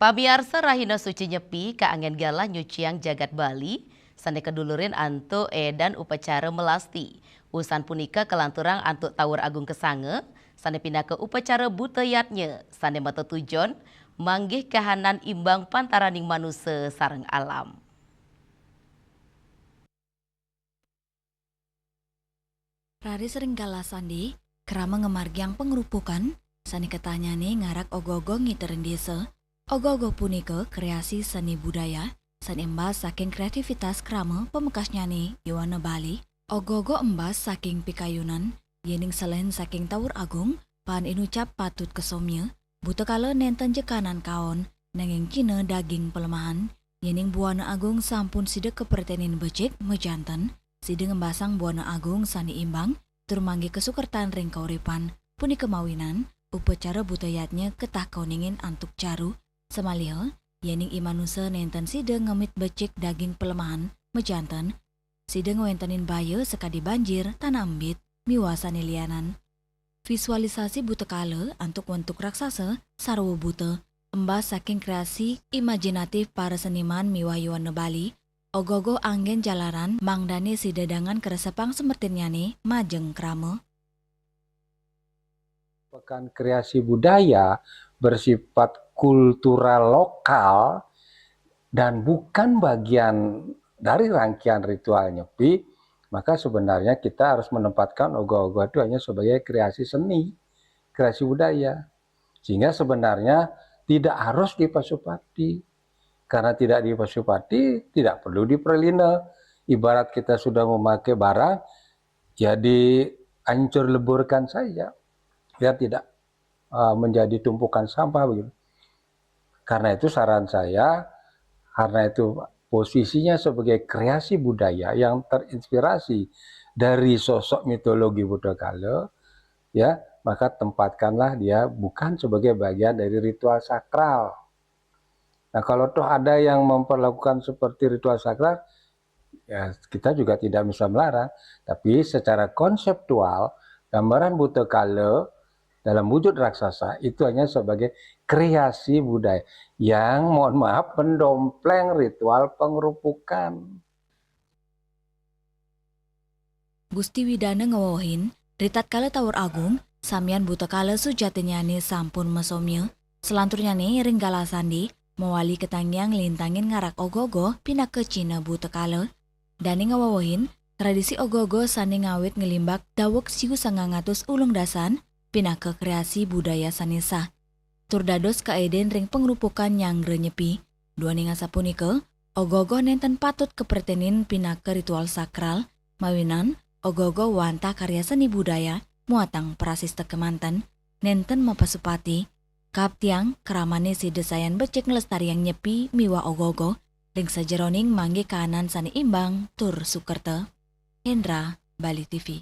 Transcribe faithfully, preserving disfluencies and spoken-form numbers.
Pamiarsa, rahina suci nyepi kaanggén galah nyuciang jagat Bali, sané kadulurin antuk édan upacara melasti. Usan punika kalanturang antuk Tawur Agung kasanga, sané pinaka upacara buta yadnya, sané matatujon manggih kahanan imbang pantaraning manusa sareng alam. Raris ring galah sandi, krama ngamargiang pangrupukan, sané ketahnyané ngarak ogoh-ogoh ngiterin désa. Ogoh-ogoh punika kreasi seni budaya, sané embas saking kreativitas krama pamekasnyané Yowana Bali. Ogoh-ogoh embas saking pikayunan, yéning selain saking Tawur Agung, pan inucap patut kasomya, buta kala nénten ja kahanan kaon, nanging cihna daging palemahan, yéning Buana Agung sampun sida kapreténin becik majanten, sida ngembasang Buana Agung sané imbang, tur manggih kasukertan ring kauripan, punika mawinan, upacara buta yadnya ketah kauningin antuk caru, samaliha, yéning i manusa nénten sida ngemit becik daging palemahan, majanten, sida ngwéntenin baya sakadi banjir, tanah embit, miwah sané lianan. Visualisasi buta kala antuk wentuk raksasa, sarwa buta, embas saking kreasi imajinatif para seniman miwah Yowana Bali, ogoh-ogoh anggén jalaran mangdané sida dangan karesepang semertinnyané majeng krama. Pekan kreasi budaya bersifat kultural lokal dan bukan bagian dari rangkaian ritual Nyepi, maka sebenarnya kita harus menempatkan ogoh-ogoh itu hanya sebagai kreasi seni, kreasi budaya. Sehingga sebenarnya tidak harus dipasupati. Karena tidak dipasupati, tidak perlu diperlina. Ibarat kita sudah memakai barang, ya dihancur leburkan saja, biar tidak, eh, menjadi tumpukan sampah begitu. Karena itu saran saya, karena itu posisinya sebagai kreasi budaya yang terinspirasi dari sosok mitologi Buta Kala, ya, maka tempatkanlah dia bukan sebagai bagian dari ritual sakral. Nah, kalau toh ada yang memperlakukan seperti ritual sakral, ya kita juga tidak bisa melarang. Tapi secara konseptual, gambaran Buta Kala dalam wujud raksasa itu hanya sebagai kreasi budaya yang, mohon maaf, mendompleng ritual pengerupukan. Gusti Widana ngewewehin, ritatkala Tawur Agung, samian Buta Kala sujatinnyané sampun masomya, selanturnyané ring galah sandi, mawali katangiang nglintangin ngarak ogoh-ogoh pinaka cihna Buta Kala. Dané ngewewehin, tradisi ogoh-ogoh sané ngawit nglimbak daweg siu sangang atus ulung dasan, pinaka kreasi budaya sané sah. Tur dados kaedén ring pangrupukan nyanggra Nyepi. Duaning asapunika, ogoh-ogoh nénten patut kapreténin pinaka ritual sakral, mawinan ogoh-ogoh wantah karya seni budaya muatang prasista kémanten, nénten mapasupati. Kaaptiang, kramané sida sayan becik nglestariang Nyepi miwah ogoh-ogoh ring sajeroning manggih kahanan sané imbang tur sukerta. Hendra, Bali T V.